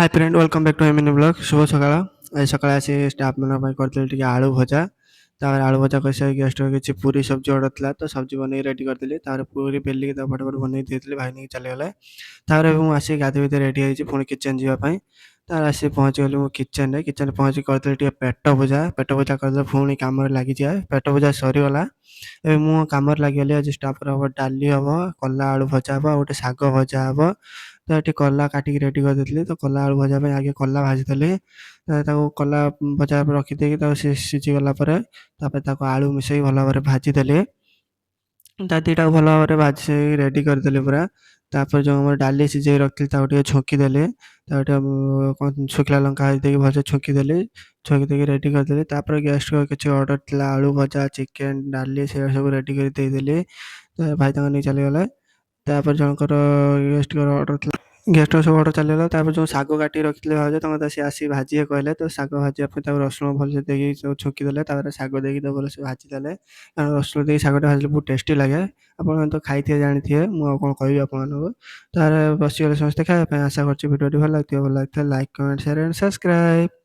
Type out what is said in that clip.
Hi friend, welcome back to my mini vlog. ଶୁଭ ସକାଳ। ଆଜି ସକାଳେ ଆସି ଷ୍ଟାଫ୍ମାନଙ୍କ ପାଇଁ କରିଥିଲି ଟିକେ ଆଳୁ ଭଜା। ତାପରେ ଆଳୁ ଭଜା କରିସାରି ଗେଷ୍ଟର କିଛି ପୁରୀ ସବଜି ଅର୍ଡ଼ର ଥିଲା, ତ ସବଜି ବନେଇକି ରେଡ଼ି କରିଦେଲି। ତାପରେ ପୁରୀ ବେଲିକି ତାକୁ ଫଟାଫଟ ବନେଇକି ଦେଇଥିଲି, ଭାଇ ନେଇକି ଚାଲିଗଲେ। ତାପରେ ମୁଁ ଆସିକି ଗାଧୋଇ ବିଧେଇ ରେଡ଼ି ହେଇଛି ପୁଣି କିଚେନ୍ ଯିବା ପାଇଁ। ତାପରେ ଆସିକି ପହଞ୍ଚିଗଲି ମୁଁ କିଚେନ୍ରେ। କିଚେନ୍ରେ ପହଞ୍ଚି କରିଥିଲି ଟିକେ ପେଟ ପୂଜା। ପେଟ ପୂଜା କରିଦେଲେ ପୁଣି କାମରେ ଲାଗିଯିବା। ପେଟ ପୂଜା ସରିଗଲା, ଏବେ ମୁଁ କାମରେ ଲାଗିଗଲି। ଆଜି ଷ୍ଟାଫ୍ର ହେବ ଡାଲି ହେବ, କଲରା ଆଳୁ ଭଜା ହେବ, ଆଉ ଗୋଟେ ଶାଗ ଭଜା ହେବ। ତ ଏଠି କଲରା କାଟିକି ରେଡ଼ି କରିଦେଇଥିଲି। ତ କଲରା ଆଳୁ ଭଜା ପାଇଁ ଆଗେ କଲରା ଭାଜିଦେଲି। ତାକୁ କଲରା ଭଜା ରଖିଦେଇକି ତାକୁ ସିଝିଗଲା ପରେ ତାପରେ ତାକୁ ଆଳୁ ମିଶାଇକି ଭଲ ଭାବରେ ଭାଜିଦେଲି। ତା ଦୁଇଟାକୁ ଭଲ ଭାବରେ ଭାଜି ରେଡ଼ି କରିଦେଲି ପୁରା। ତାପରେ ଯେଉଁ ଆମର ଡାଲି ସିଝେଇ ରଖିଥିଲି, ତାକୁ ଟିକେ ଛୁଙ୍କି ଦେଲି। ତାକୁ ଟିକେ କ'ଣ ଶୁଖିଲା ଲଙ୍କା ଦେଇକି ଭଲସେ ଛୁଙ୍କି ଦେଲି। ଛୁଙ୍କି ଦେଇକି ରେଡ଼ି କରିଦେଲି। ତାପରେ ଗେଷ୍ଟଙ୍କ କିଛି ଅର୍ଡ଼ର ଥିଲା, ଆଳୁ ଭଜା, ଚିକେନ୍, ଡାଲି, ସେଗୁଡ଼ା ସବୁ ରେଡ଼ି କରି ଦେଇଦେଲି। ଭାଇ ତାଙ୍କ ନେଇ ଚାଲିଗଲେ। ତାପରେ ଜଣଙ୍କର ଗେଷ୍ଟଙ୍କର ଅର୍ଡ଼ର ଥିଲା, ଗେଷ୍ଟଙ୍କ ସବୁ ଅର୍ଡ଼ର ଚାଲିଗଲା। ତାପରେ ଯେଉଁ ଶାଗ କାଟିକି ରଖିଥିଲେ ଭାଉଜ ତାଙ୍କ, ସିଏ ଆସିକି ଭାଜିବେ କହିଲେ। ତ ଶାଗ ଭାଜିବା ପାଇଁ ତାକୁ ରସୁଣ ଭଲସେ ଦେଇକି ସବୁ ଛୁଙ୍କି ଦେଲେ। ତାପରେ ଶାଗ ଦେଇକି ତାକୁ ଭଲସେ ଭାଜିଦେଲେ, କାରଣ ରସୁଣ ଦେଇକି ଶାଗଟା ଭାଜିଲେ ବହୁତ ଟେଷ୍ଟି ଲାଗେ। ଆପଣ ତ ଖାଇଥିବେ, ଜାଣିଥିବେ, ମୁଁ ଆଉ କ'ଣ କହିବି ଆପଣମାନଙ୍କୁ। ତାପରେ ବସିଗଲେ ସମସ୍ତେ ଖାଇବା ପାଇଁ। ଆଶା କରୁଛି ଭିଡ଼ିଓଟି ଭଲ ଲାଗିଥିବ। ଭଲ ଲାଗିଥିଲେ like, comment, share and subscribe.